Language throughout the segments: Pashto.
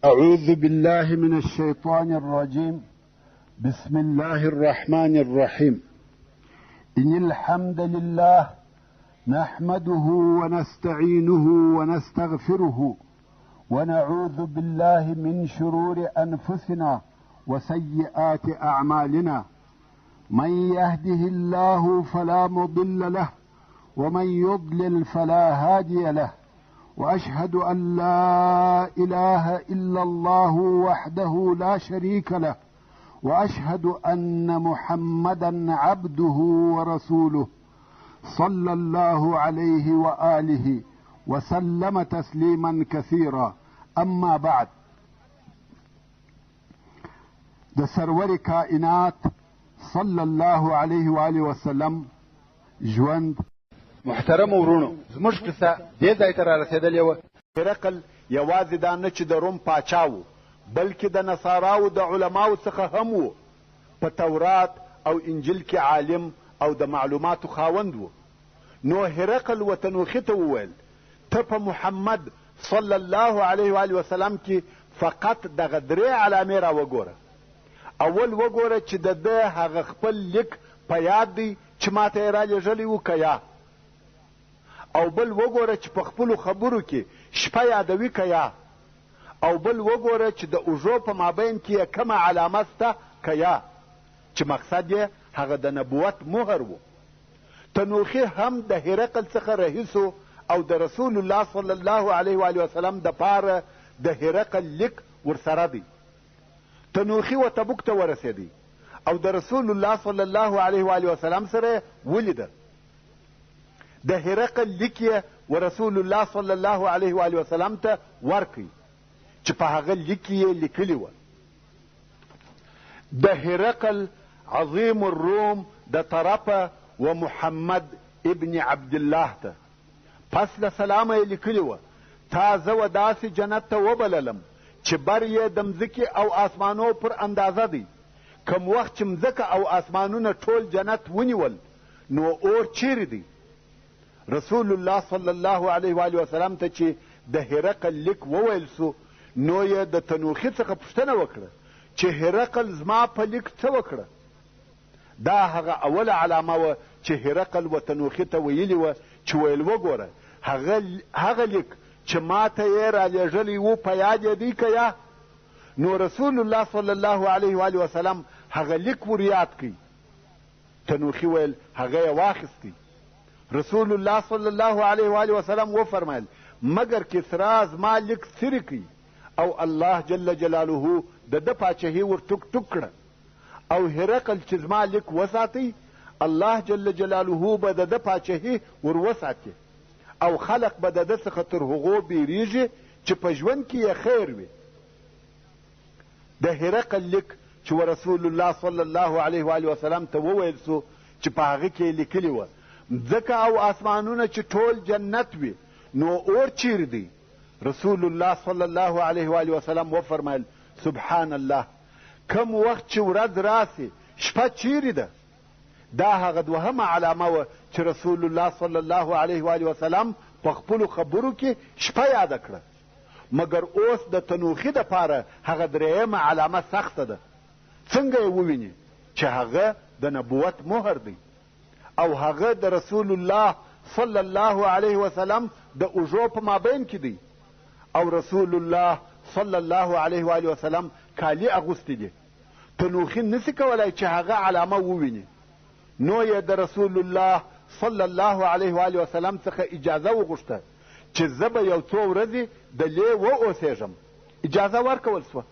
أعوذ بالله من الشيطان الرجيم. بسم الله الرحمن الرحيم. إن الحمد لله نحمده ونستعينه ونستغفره ونعوذ بالله من شرور أنفسنا وسيئات أعمالنا. من يهده الله فلا مضل له ومن يضلل فلا هادي له، وأشهد أن لا إله إلا الله وحده لا شريك له، وأشهد أن محمدا عبده ورسوله صلى الله عليه وآله وسلم تسليما كثيرا. أما بعد، د سرور کائنات صلی الله علیه وآله وسلم ژوند. محترمو وروڼو، زموږ قصه دې ځای ته رارسېدلې وه. هرقل یوازې دا نه چې د روم پاچا و، بلکې د نصاراو د علماو څخه هم و. په تورات او انجیل کې عالم او د معلوماتو خاوند و. نو هرقل وتنوخي ته وویل، ته په محمد صلی الله علیه وآله وسلم کې فقط دغه درې علامې را وګوره. اول وګوره چې د ده هغه خپل لیک په یاد دی چې ما ته یې رالیږلی و که یا، او بل وګوره چې په خپلو خبرو کې شپه یادوي که یا، او بل وګوره چې د اوږو په مابین کې یې کومه علامه سته که یا، چې مقصد یې هغه د نبوت مهر و. تنوخي هم د هرقل څخه رهي سو او د رسول الله صلی الله علیه وآله وسلم دپاره د هرقل لیک ورسره دی. تنوخي و تبوک ته ورسېدی او د رسول الله صلی الله علیه وآله وسلم سره ولیده. د هرقل لیک یې و رسول الله صلی الله علیه وآله وسلم ته ورکړ چې په هغه لیک کې یې لیکلي وه: د هرقل عظیم الروم د طرفه و محمد ابن عبدالله ته. پس له سلامه یې لیکلي وه: تا زه و داسې جنت ته وبللم چې بر یې د مځکې او آسمانو پر اندازه دی. کوم وخت چې مځکه او آسمانونه ټول جنت ونیول، نو اور چیرې دی؟ رسول الله صلی الله علیه وآله وسلم ته چې د هرقل لیک وویل سو، نو یې د تنوخي څخه پوښتنه وکړه چې هرقل زما په لیک څه وکړه؟ دا هغه اوله علامه وه چې هرقل و تنوخي ته ویلي وه چې ویل وګوره هغه لیک چې ما ته یې رالیږلی و په یاد یې دی که یا؟ نو رسول الله صلی الله علیه وآله وسلم هغه لیک ور یاد کړ. تنوخي ویل هغه یې واخیستی. رسول الله صلی الله علیه وآله وسلم وفرمایل: مګر کسرا زما لیک څیرې کړ او الله جل جلاله د ده پاچهي ور ټوک ټوک کړه، او هرقل چې زما لیک وساتی الله جل جلاله به د ده پاچهي ور وساتي، او خلق به د ده څخه تر هغو بیریږي چې په ژوند کې یې خیر وي. د هرقل لیک چې ورسول الله صلی الله علیه وآله وسلم ته وویل سو چې په هغه کې یې لیکلي وه: مځکه او آسمانونه چې ټول جنت وي، نو اور چیرې دی؟ رسول الله صلی الله علیه وآله وسلم وفرمایل: سبحان الله، کوم وخت چې ورځ راسي شپه چیرې ده؟ دا هغه دوهمه علامه وه چې رسول الله صلی الله علیه وآله وسلم په خپلو خبرو کې شپه یاده کړه. مګر اوس د تنوخي دپاره هغه درېیمه علامه سخته ده. څنګه یې وویني چې هغه د نبوت مهر دی او هغه د رسول الله صلی الله علیه وسلم د اوږو په مابین کې دی، او رسول الله صلی الله علیه وآله وسلم کالي اغوستي دي. تنوخي نسي کولای چې هغه علامه وویني، نو یې د رسول الله صلی الله علیه وآله وسلم څخه اجازه وغوښته چې زه به یو څو ورځې د لې واوسېږم. اجازه ورکول سوه.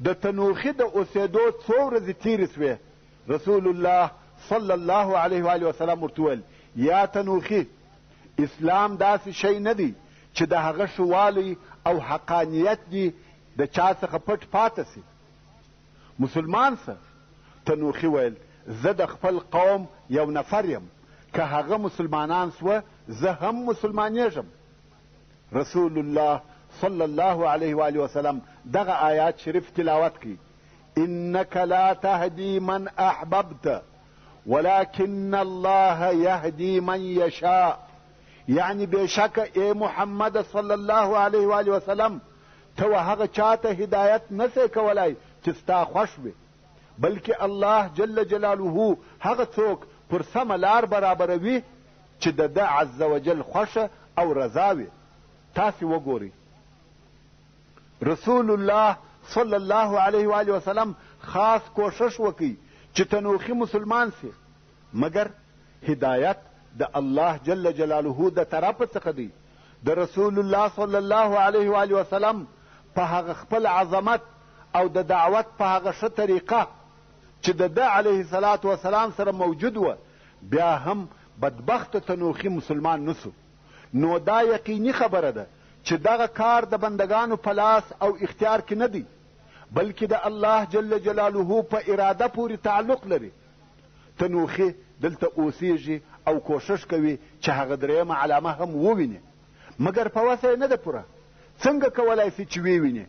د تنوخي د اوسېدو څو ورځې تېرې سوې، رسول الله صلی الله علیه وآله وسلم ورته وویل: یا تنوخي، اسلام داسې شی نه دی چې د هغه ښه والی او حقانیت دي د چا څخه پټ پاته سي. مسلمان سه. تنوخي ویل: زه د خپل قوم یو نفر یم، که هغه مسلمانان سوه زه هم مسلمانېږم. رسول الله صلی الله علیه وآله وسلم دغه آیات شریف تلاوت کړي: انک لا تهدی من احببت ولكن الله يهدي من يشاء. یعنی بېشکه ای محمد صلی الله علیه وآله وسلم، ته و هغه چا ته هدایت نه سې کولای چې ستا خوښ وي، بلکې الله جل جلاله هغه څوک پر سمه لار برابروي چې د ده عز وجل خوښه او رضا وي. تاسې وګورئ رسول الله صلی الله علیه وآله وسلم خاص کوښښ وکړي چې تنوخي مسلمان سي، مګر هدایت د الله جل جلاله د طرفه څخه دی. د رسول الله صلی الله علیه وآله وسلم په هغه خپل عظمت او د دعوت په هغه ښه طریقه چې د ده علیه الصلاة والسلام سره موجود وه، بیا هم بدبخته تنوخي مسلمان نه سو. نو دا یقیني خبره ده چې دغه کار د بندګانو په لاس او اختیار کې نه دی، بلکې د الله جل جلاله په اراده پورې تعلق لري. تنوخي دلته اوسیږي او کوښښ کوي چې هغه درېیمه علامه هم وویني، مګر په وسه یې نه ده پوره. څنګه کولای سي چې ویې ویني؟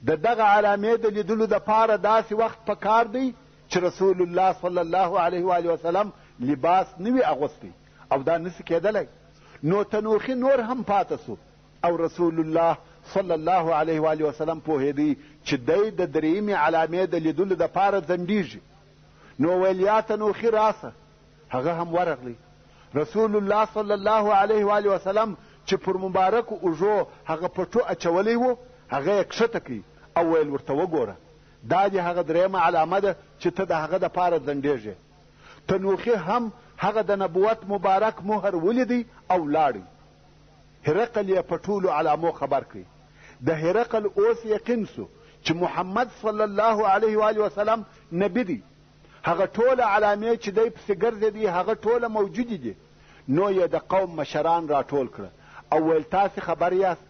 د دغه علامې د لیدلو دپاره داسې وخت په کار دی چې رسول الله صلی الله علیه وآله وسلم لباس نه وي اغوستی او دا نسي کېدلی. نو تنوخي نور هم پاته سو او رسول الله صلی الله علیه وآله وسلم پوهېدی چې دی د درېیمې علامې د لیدلو دپاره ځنډېږي. نو ویل یا تنوخي راسه. هغه هم ورغلی. رسول الله صلی الله علیه وآله وسلم چې پر مبارکو اوږو هغه پټو اچولی و، هغه یې کښته کړ او ویل ورته وګوره، دا دې هغه درېیمه علامه ده چې ته د هغه دپاره ځنډېږې. تنوخي هم هغه د نبوت مبارک مهر ولیدی او ولاړی. هرقل یې په ټولو علامو خبر کړ. د هرقل اوس یقین سو چې محمد صلی الله علیه وآله وسلم نبي دی. هغه ټوله علامې چې دی پسې ګرځېدی هغه ټوله موجودې دي. نو یې د قوم مشران راټول کړه او ویل تاسې خبر یاست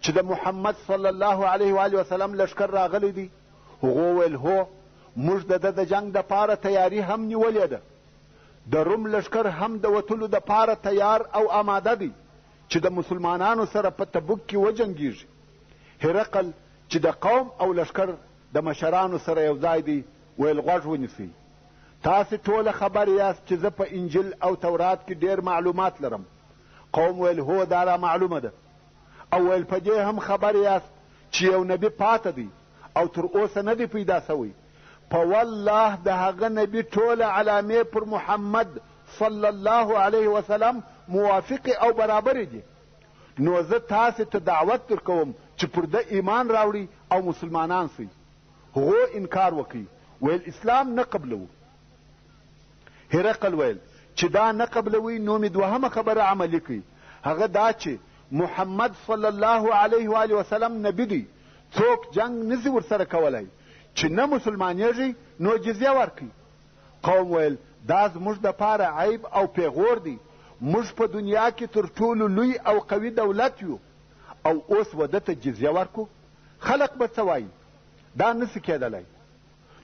چې د محمد صلی الله علیه وآله وسلم لښکر راغلی دی؟ هغو ویل هو، موږ د ده د جنګ دپاره تیاري هم نیولې ده. د روم لښکر هم د وتلو دپاره تیار او آماده دی چې د مسلمانانو سره په تبوک کې وجنګیږي. هرقل چې د قوم او لښکر د مشرانو سره یو ځای دی ویل غوږ ونیسئ، تاسې ټوله خبر یاست چې زه په انجیل او تورات کې ډېر معلومات لرم. قوم ویل هو دا را معلومه ده. او ویل په دې هم خبر یاست چې یو نبي پاته دی او تر اوسه نه دی پیدا شوی. په والله د هغه نبي ټوله علامې پر محمد صلی الله علیه وسلم موافقې او برابرې دي. نو زه تاسې ته دعوت درکوم چې پر ده ایمان راوړئ او مسلمانان سئ. هغو انکار وکړ، ویل اسلام نه قبلوو. هرقل ویل چې دا نه قبلوئ نو مې دوهمه خبره عملي کړئ، هغه دا چې محمد صلی الله علیه وآله وسلم نبي دی، څوک جنګ نسي ورسره کولی، چې نه مسلمانېږئ نو جزیه ورکړئ. قوم ویل دا زموږ دپاره عیب او پیغور دی، موږ په دنیا کې تر ټولو لوی او قوي دولت یو او اوس و ده ته جزیه ورکړو، خلق به څه وایي؟ دا نسي کېدلی.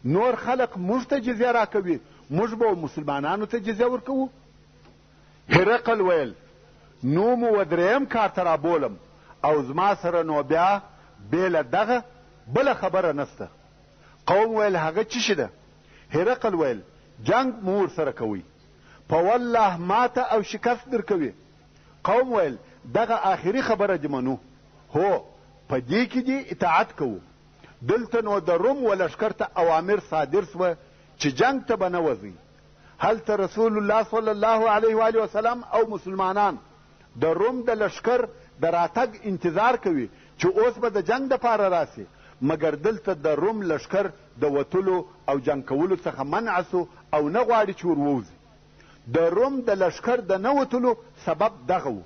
نور خلق موږ ته جزیه راکوي، موږ به مسلمانانو ته جزیه ورکوو. هرقل ویل نو مو و درېیم کار ته رابولم او زما سره نو بیا بې له دغه بله خبره نسته. قوم ویل هغه چی شي ده؟ هرقل ویل جنګ مو ورسره کوئ، په والله ماته او شکست درکوي. قوم ویل دغه آخري خبره دې منو، هو په دې کې دې اطاعت کوو. دلته نو د روم و لښکر ته اوامر صادر سوه چې جنګ ته به نه وځئ. هلته رسول الله صلی الله علیه وآله وسلم او مسلمانان د روم د لښکر د راتګ انتظار کوي چې اوس به د جنګ دپاره راسي، مګر دلته د روم لښکر د وتلو او جنګ کولو څخه منع سو او نه غواړي چې ور ووځي. د روم د لښکر د نه وتلو سبب دغه و.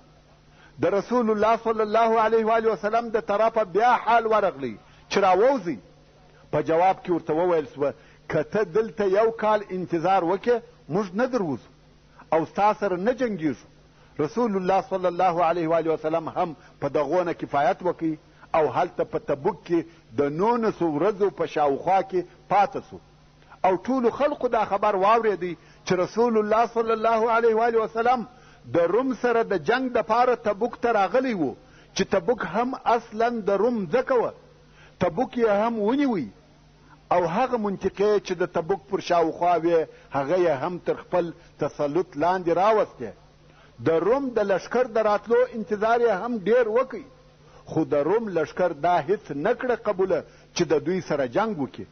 د رسول الله صلی الله علیه وآله وسلم د طرفه بیا حال ورغلی چې راووځئ. په جواب کې ورته وویل سوه که ته دلته یو کال انتظار وکړې موږ نه دروځو او ستا سره نه جنګیږو. رسول الله صلی الله علیه وآله وسلم هم په دغو نه کفایت وکړ او هلته په تبوک کې د نونسو ورځو په شاوخوا کې پاته سو او ټولو خلقو دا خبر واورېدی چې رسول الله صلی الله علیه وآله وسلم د روم سره د جنګ دپاره تبوک ته راغلی و چې تبوک هم اصلا د روم مځکه وه. تبوک یې هم ونیوی او هغه منطقې چې د تبوک پر شاوخوا وې هغه یې هم تر خپل تسلط لاندې راوستې. د روم د لښکر د راتلو انتظار یې هم ډېر وکړ، خو د روم لښکر دا هیڅ نه کړه قبوله چې د دوی سره جنګ وکړي.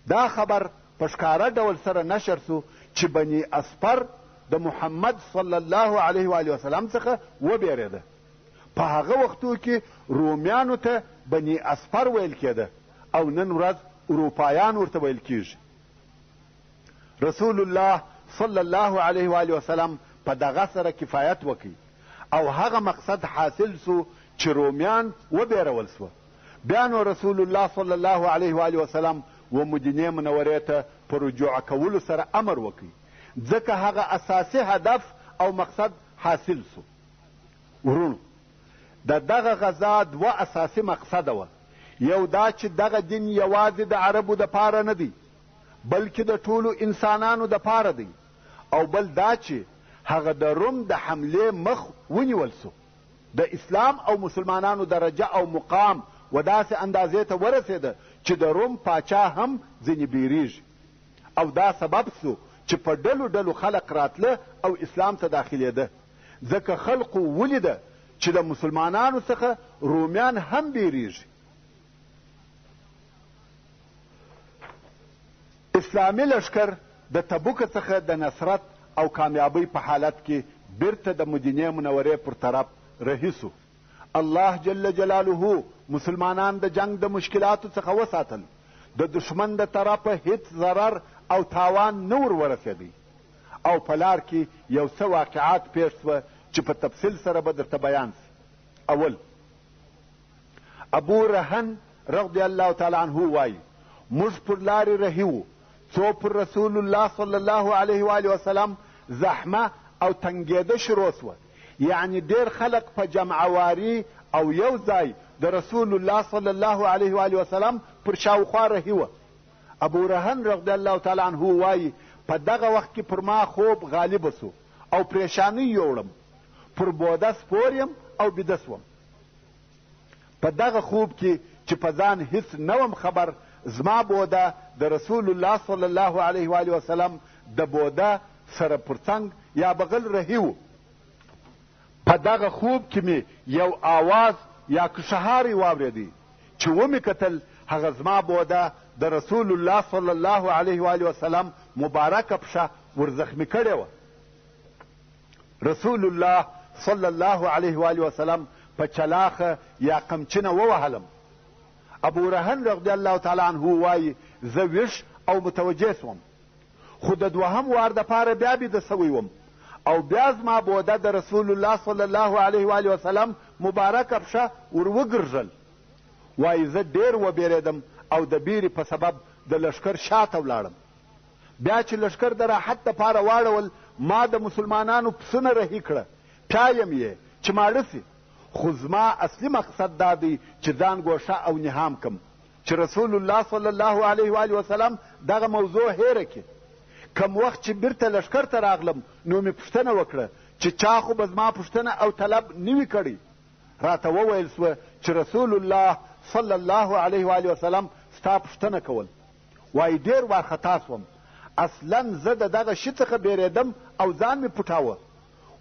دا خبر په ښکاره ډول سره نشر سو چې بني اصفر د محمد صلی الله علیه و وسلم څخه وبېرېده. په هغه وختو کې رومیانو ته بني اصفر ویل کېده او نن ورځ اروپایان ورته ویل کیږي. رسول الله صلی الله علیه و وسلم په دغه سره کفایت وکړ او هغه مقصد حاصل سو چې رومیان وبېرول سوه. بیا نو رسول الله صلی الله علیه و وسلم و مدینې منورې ته په رجوع کولو سره امر وکړ، ځکه هغه اساسي هدف او مقصد حاصل سو. وروڼو، د دغه غزا دوه اساسي مقصده وه، یو دا چې دغه دین یوازې د عربو دپاره نه دی، بلکې د ټولو انسانانو دپاره دی، او بل دا چې هغه د روم د حملې مخ ونیول سو. د اسلام او مسلمانانو درجه او مقام و داسې اندازې ته ورسېده چې د روم پاچا هم ځینې بیریږي، او دا سبب سو چې په ډلو ډلو خلق راتله او اسلام ته داخلېده، ځکه خلقو ولیده چې د مسلمانانو څخه رومیان هم بیریږي. اسلامي لښکر د تبوک څخه د نصرت او کامیابۍ په حالت کې بیرته د مدینې منورې پر طرف رهي سو. الله جل جلاله مسلمانان د جنګ د مشکلاتو څخه وساتل، د دښمن د طرفه هیڅ ضرر او تاوان نه ور ورسېدی او په لار کې یو څه واقعات پېښ سوه چې په تفصیل سره به درته بیان سي. اول، ابو رهن رضی الله تعالی عنه وایي، موږ پر لارې رهي وو څو پر رسول الله صلی الله علیه و آله وسلم زحمه او تنګېده شروع سوه، یعنې ډېر خلق په جمعواري او یو ځای د رسول الله صلی الله علیه و آله وسلم پر شاوخوا رهي وه. ابو رهن رضی الله تعالی عنه وایي، په دغه وخت کې پر ما خوب غالب سو او پرېشانۍ یوړم، پر بوده سپور یم او بیده سوم. په دغه خوب کې چې په ځان هیڅ نه وم خبر، زما بوده د رسول الله صلی الله علیه و آله وسلم د بوده سره پر څنګ یا بغل رهي و. په دغه خوب کې مې یو آواز یا کشهاری واورېدی، چې ومې کتل هغه زما بوده د رسول الله صلی الله علیه و آله وسلم مبارکه پښه ورزخمي کړې وه. رسول الله صلی الله علیه و آله وسلم په چلاخه یا قمچینه ووهلم. ابو رهن رضی الله تعالی عنه وایي، زه ویښ او متوجه سوم، خو د دوهم وار دپاره بیا بیده سوی وم او بیا زما بوده د رسول الله صلی الله علیه و آله وسلم مبارکه پښه ور وګرځل. وایي زه ډېر وبېرېدم او د بیرې په سبب د لښکر شاته ولاړم. بیا چې لښکر د راحت دپاره واړول، ما د مسلمانانو پسونه رهي کړه، پیایم یې چې ماړه سي، خو زما اصلي مقصد دا دی چې ځان ګوښه او نهام کم چې رسول الله صلی الله علیه و آله وسلم دغه موضوع هېره کړي. کوم وخت چې بیرته لښکر ته راغلم نو مې پوښتنه وکړه چې چا خو به زما پوښتنه او طلب نه وي کړی؟ راته وویل سوه چې رسول الله صلی الله علیه و آله وسلم ستا پوښتنه کول. وایي ډېر وارخطا سوم، اصلا زه د دغه شي څخه بېرېدم او ځان مې پټاوه.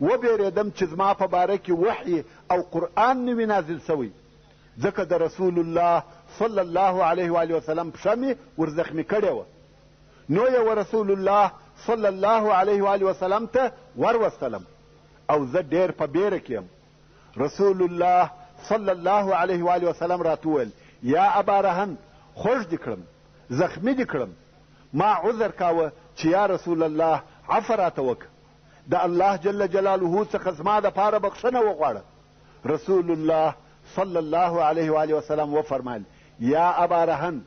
وبېرېدم چې زما په باره کې وحي او قرآن نه وي نازل سوی، ځکه د رسول الله صلی الله علیه و وسلم پښه مې ور زخمي کړې وه. نو یې ورسول الله صلی الله علیه و وسلم ته وروستلم او زه ډېر په بېره کې یم. رسول الله صلی الله علیه و وسلم راته وویل، یا ابا رهن، خوږ دې کړم، زخمي دې کړم. ما عذر کاوه چې یا رسول الله عفو راته وکړه، د الله جل جلاله څخه زما دپاره بخښنه وغواړه. رسول الله صلی الله علیه و وسلم وفرمایل، یا ابا رهن،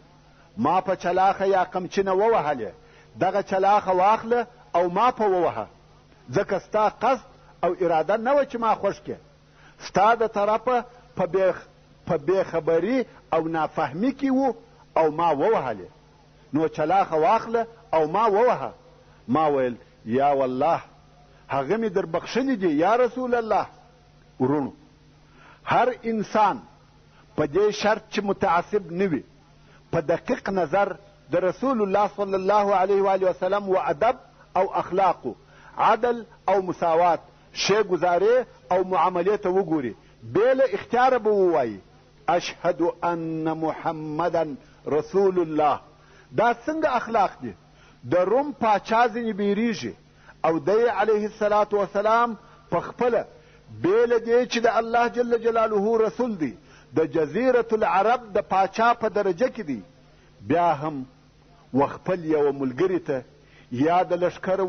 ما په چلاخه یا قمچینه ووهلې، دغه چلاخه واخله او ما په ووهه، ځکه ستا قصد او اراده نه وه چې ما خوښ کړې، ستا د طرفه په بې خبري او نافهمي کې وو او ما ووهلې، نو چلاخه واخله او ما ووهه. ما ویل، یا والله هغه مې در بخښلي دي یا رسول الله. وروڼو، هر انسان په دې شرط چې متعصب نه وي، په دقیق نظر د رسول الله صلی الله علیه و وسلم و ادب او اخلاقو، عدل او مساوات، ښې ګزارې او معاملې ته وګوري، بې له اختیاره به ووایي اشهد ان محمدا رسول الله. دا څنګه اخلاق دي؟ د روم پاچا ځینې بیریږي او دی علیه الصلاة والسلام په خپله بې له دې چې د الله جل جلاله رسول دی، د جزیرة العرب د پاچا په درجه کې دی، بیا هم و خپل یوه ملګري ته یا د لښکر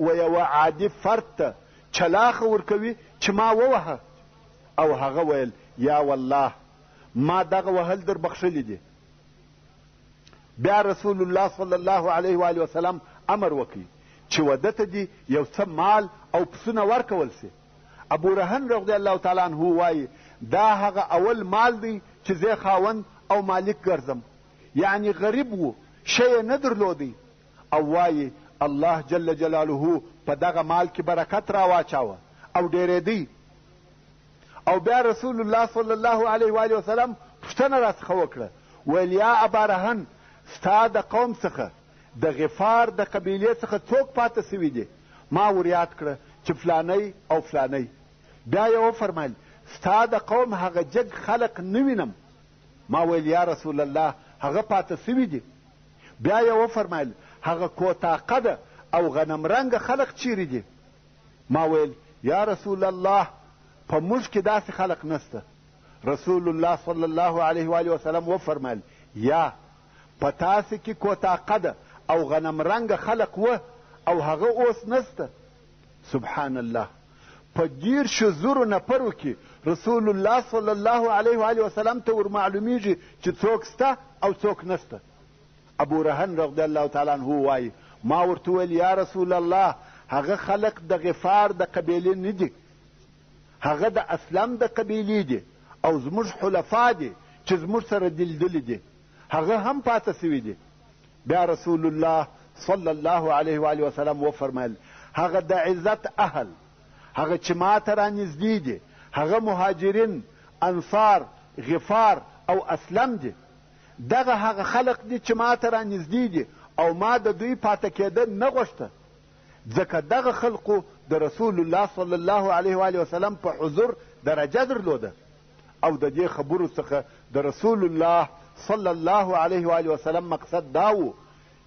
و یوه عادي فرد ته چلاخه ورکوي چې ما ووهه، او هغه ویل یا والله ما دغه وهل در بخښلي دي. بیا رسول الله صلی الله علیه و وسلم امر وکړي چې و ده ته دي یو څه مال او پسونه ورکول سي. ابو رهن رضی الله تعالی عنه وایي دا هغه اول مال دی چې زه خاوند او مالک ګرځم، یعنی غریب و، شی یې نه درلودی، او وایي الله جل جلاله په دغه مال کې برکت راواچاوه او ډېرېدی. او بیا رسول الله صلی الله علیه و وسلم پوښتنه راڅخه وکړه، ویل یا ابا رهن، ستا د قوم څخه د غفار د قبیلې څخه څوک پاته سوي دي؟ ما وریاد کړه چې فلانی او فلانی. بیا یې وفرمایل ستا د قوم هغه جګ خلق نه وینم. ما ویل یا رسول الله هغه پاته سوي دي. بیا یې وفرمایل هغه کوتاه قده او غنم رنګه خلق چیرې دي؟ ما ویل یا رسول الله په موږ کې داسې خلق نشته. رسول الله صلی الله علیه و وسلم وفرمایل یا په تاسې کې کوتاه قده او غنم رنګه خلق وه او هغه اوس نشته. سبحان الله، په دېرشو زرو نفرو کې رسول الله صلی الله علیه و وسلم ته ورمعلومیږي چې څوک سته او څوک نشته. ابو رهن رضی الله تعالی عنه وایي ما ورته وویل یا رسول الله هغه خلق د غفار د قبیلې نه دي، هغه د اسلم د قبیلې دي او زموږ حلفا دي چې زموږ سره دلدلي دي، هغه هم پاته سوي دي. بیا رسول الله صلی الله علیه و وسلم وفرمایل هغه د عزت اهل، هغه چې ما ته رانږدې دي، هغه مهاجرین، انصار، غفار او اسلم دي. دغه هغه خلق دي چې ما ته رانږدې دي او ما د دوی پاته کېده نه غوښته، ځکه دغه خلقو د رسول الله صلی الله علیه و وسلم په حضور درجه درلوده او د دې خبرو څخه د رسول الله صلی الله علیه و وسلم مقصد دا و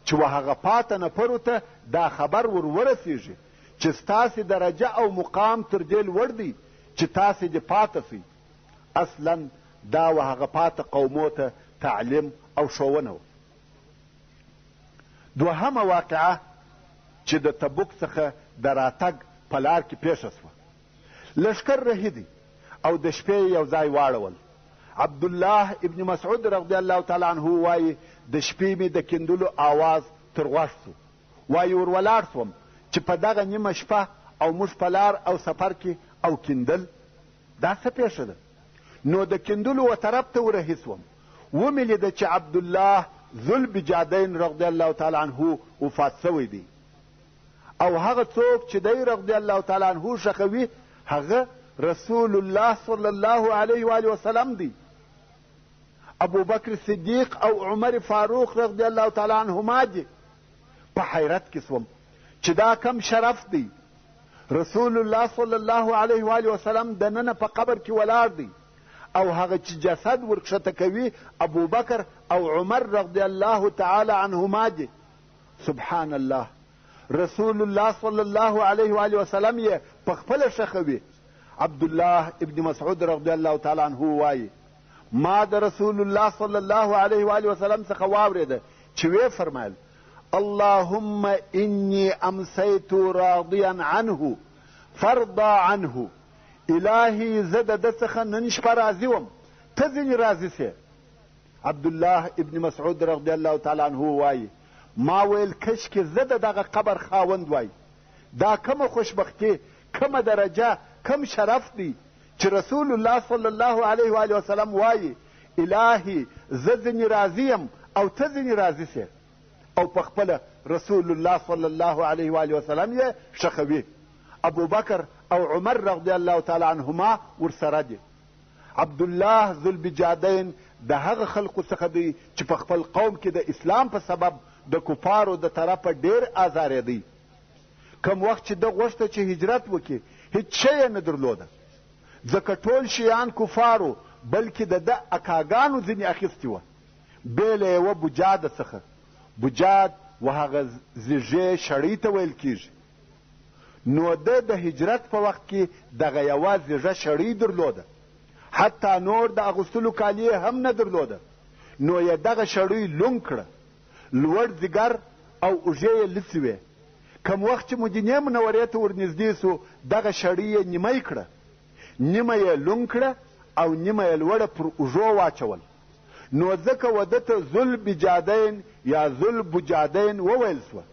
چې و هغه پاته نفرو ته دا خبر ور ورسیږي چې ستاسې درجه او مقام تر دې لوړ دی چې تاسې دې پاته سئ. اصلا دا و هغه پاته قومو ته تعلیم او ښوونه وه. دوهمه واقعه چې د تبوک څخه د راتګ په لار کې پېښه سوه، لښکر رهي دی او د شپې یې یو ځای واړول. عبدالله ابن مسعود رضی الله تعالی عنه وایي د شپې مې د کیندلو آواز تر غوږ سو، وایي ور ولاړ سوم چې په دغه نیمه شپه او موږ په لار او سفر کې او کیندل دا څه پېښه ده؟ نو د کیندلو و طرف ته ورهي سوم، ومې لیده چې عبدالله ذوالبجادین رضی الله تعالی عنه وفات سوی دی او هغه څوک چې دی رضی الله تعالی عنه ښخوي هغه رسول الله صلی الله علیه و وسلم دی. ابوبکر صدیق او عمر فاروق رضی الله تعالی عنهما دي. په حیرت کې سوم چې دا کم شرف دی، رسول الله صلی الله علیه و وسلم دننه په قبر کې ولاړ دی او هغه چې جسد ورکښته کوي ابوبکر او عمر رضی الله تعالی عنهما دي. سبحان الله، رسول الله صلی الله علیه و وسلم یې په خپله ښخوي. عبدالله ابن مسعود رضی الله تعالی عنه وایي ما د رسول الله صلی الله علیه و وسلم څخه واورېده چې ویې فرمایل اللهم انی امسیت راضیا عنه فرضا عنه، الهي زه د ده څخه نن شپه راضي وم، ته ځینې راضي سې. عبدالله ابن مسعود رضی الله تعالی عنه وایي ما ویل کشکې زه د دغه قبر خاوند وای، دا کومه خوشبختي، کومه درجه، کوم شرف دی چې رسول الله صلی الله علیه و وسلم وایي الهي زه ځینې راضي یم او ته ځینې راضي سې، او په خپله رسول الله صلی الله علیه و وسلم یې ښخوي. ابوبکر او عمر رضی الله تعالی عنهما ورسره دي. عبدالله ذوالبجادین د هغه خلقو څخه دی چې په خپل قوم کې د اسلام په سبب د کفارو د طرفه ډېر ازارېدی. کوم وخت چې ده غوښته چې هجرت وکړي هیڅ شی یې نه درلوده، ځکه ټول شیان کفارو بلکې د ده اکاګانو ځینې اخیستې وه، بې له یوه بجاده څخه. بجاد و هغه زیږې شړۍ ته ویل کیږي. نو ده د هجرت په وخت کې دغه یوه زیږه شړۍ درلوده، حتی نور د اغوستلو کالي یې هم نه درلوده، نو یې دغه شړۍ لونګ کړه، لوړ ځیګر او اوږې یې لڅې وې. کوم وخت چې مدینې منورې ته ورنږدې شو، دغه شړۍ یې نیمه کړه، نیمه یې لونګ کړه او نیمه یې لوړه پر اوږو واچول. نو ځکه و ده ته ذوالبجادین یا ذوالبجادین وویل شوه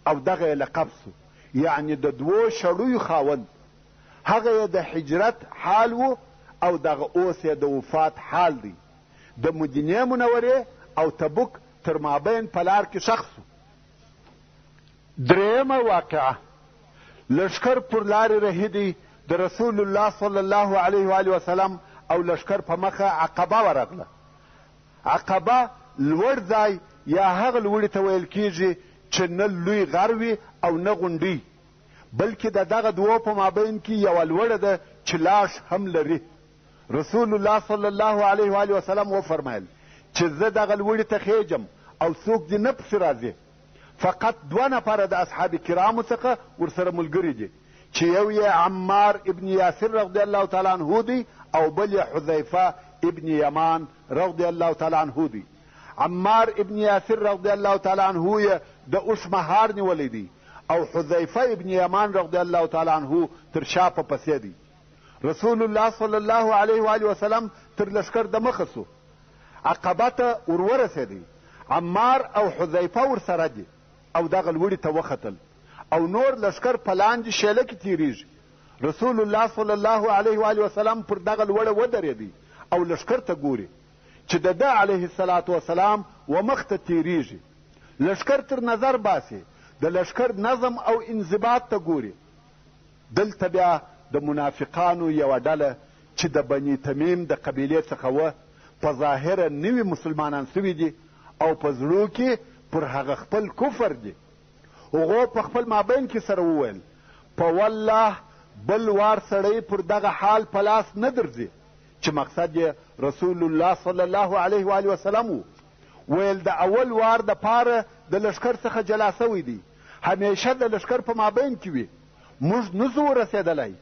او دغه یې لقب شو، یعنې د دوو شړیو خاوند. هغه یې د هجرت حال و او دغه اوس یې د وفات حال دی. د مدینې منورې او تبوک تر مابین په لار کې ښخ شو. درېیمه واقعه، لښکر پر لارې رهي دی، د رسول الله صلی الله علیه و آله وسلم او لښکر په مخه عقبه ورغله. عقبه لوړ ځای یا هغه لوړي ته ویل کیږي چې نه لوی غر وي او نه غونډۍ، بلکې د دغه دوو په مابین کې یوه لوړه ده چې لاښ هم لري. رسول الله صلی الله علیه و آله وسلم وفرمایل چې زه دغه لوړي ته خېژم او څوک دې نه پسې راځي. فقط دوه نفره د اصحاب کرامو څخه ورسره ملګري دي چې یو یې عمار ابن یاسر رضی الله تعالی عنه دی او بل یې حذیفه ابن یمان رضی الله تعالی عنه دی. عمار ابن یاسر رضی الله تعالی عنه یې د اوښ مهار نیولی دی او حذیفه ابن یمان رضی الله تعالی عنه تر شا په پسې دی. رسول الله صلی الله علیه و آله وسلم تر لښکر دمخه سو، عقبه ته ور ورسېدی، عمار او حذیفه ورسره دي او دغه لوړي ته وختل او نور لښکر په لاندې شېله کې تېرېږي. رسول الله صلی الله علیه و آله وسلم پر دغه لوړه ودرېدی او لښکر ته ګوري چې د ده علیه الصلاة والسلام و مخ ته تېرېږي. لښکر تر نظر باسي، د لښکر نظم او انضباط ته ګوري. دلته بیا د منافقانو یوه ډله چې د بني تمیم د قبیلې څخه وه، په ظاهره نوي مسلمانان شوي دي او په زړو کې پر هغه خپل کفر دي. هغو په خپل مابین کې سره وویل، په والله بل وار سړی پر دغه حال په لاس نه درځي، چې مقصد یې رسول الله صلی الله علیه وآله وسلم و. ویل د اول وار د پاره د لښکر څخه جلا شوی دی، همیشه د لښکر په مابین کې وي، موږ نه شو ورسېدلی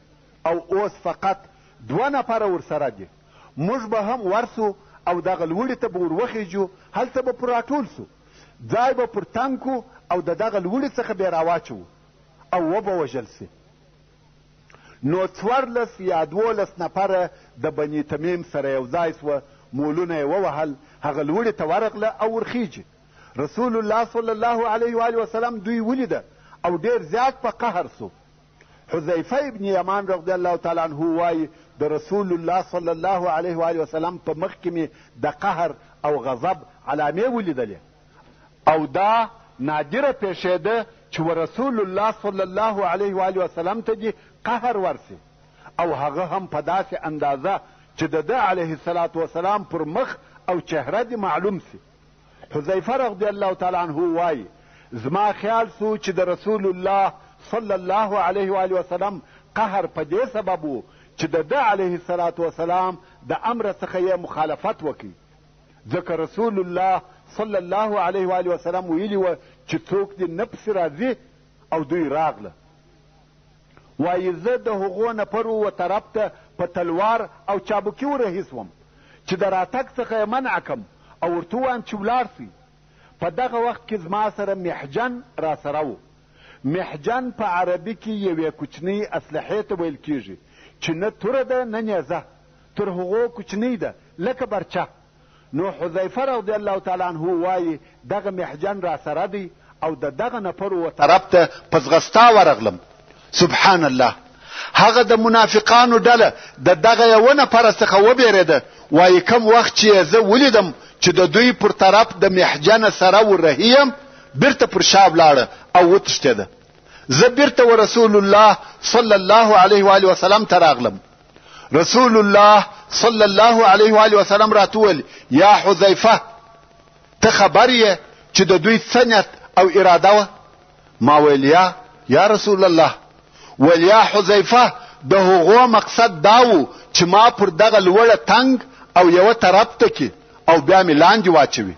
او اوس فقط دوه نفره ورسره دي، موږ به هم ورسو او دغه لوړي ته به ور وخېژو، هلته به پر راټول شو، ځای به پر تنګ کړو او د دغه لوړي څخه به یې راواچوو او وبه وژل شي. نو 14 یا 12 نفره د بني تمیم سره یو ځای شوه، مولونه یې ووهل، هغه لوړي ته ورغله او ورخېژي. رسول الله صلی الله علیه و آله وسلم دوی ولیده او ډېر زیات په قهر سو. حذیفه ابن یمان رضی الله تعالی عنه وایي د رسول الله صلی الله علیه و آله وسلم په مخ کې مې د قهر او غضب علامې ولیدلې او دا نادره پېښېده چې و رسول الله صلی الله علیه و آله وسلم ته دې قهر ورسي او هغه هم په داسې اندازه چې د ده علیه الصلاة والسلام پر مخ او چهره دې معلوم سي. حذیفه رضی الله تعالی عنه وایي، زما خیال سو چې د رسول الله صلی الله علیه و آله وسلم قهر په دې سبب و چې د ده علیه الصلاة والسلام د امر څخه یې مخالفت وکړ، ځکه رسول الله صلی الله علیه و آله وسلم ویلي وه چې څوک دې نه پسې راځي او دوی راغله. وایي زه د هغو نفرو و طرف ته په تلوار او چابکي ورهي سوم چې د راتګ څخه یې منع کم او ورته ووایم چې ولاړ سئ. په دغه وخت کې زما سره محجن راسره و. محجن په عربي کې یوې کوچنۍ اسلحې ته ویل کیږي چې نه توره ده نه نیزه، تر هغو کوچنۍ ده لکه برچه. نو حذیفه رضی الله تعالی عنه وایي دغه محجن راسره دی او د دغه نفرو و طرف ته په ځغستا ورغلم. سبحان الله! هغه د منافقانو ډله د دغه یوه نفره څخه وبېرېده، وایي کوم وخت چې یې زه ولیدم چې د دوی پر طرف د محجنه سره ورهي یم، بیرته پر شا ولاړه او وتښتېده. زه بیرته و رسول الله صلی الله علیه وآله وسلم ته راغلم. رسول الله صلی الله علیه وآله وسلم راته وویل، یا حذیفه! ته خبر یې چې د دوی څه نیت او اراده وه؟ ما ویل، یا یا رسول الله. ویل، یا حذیفه! د هغو مقصد دا و چې ما پر دغه لوړه تنګ او یوه طرف ته کړي او بیا مې لاندې واچوي.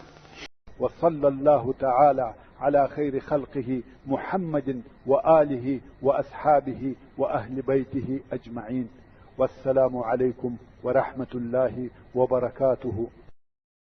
وصلى الله تعالى على خير خلقه محمد وآله وأصحابه وأهل بيته أجمعين والسلام عليكم ورحمة الله وبركاته.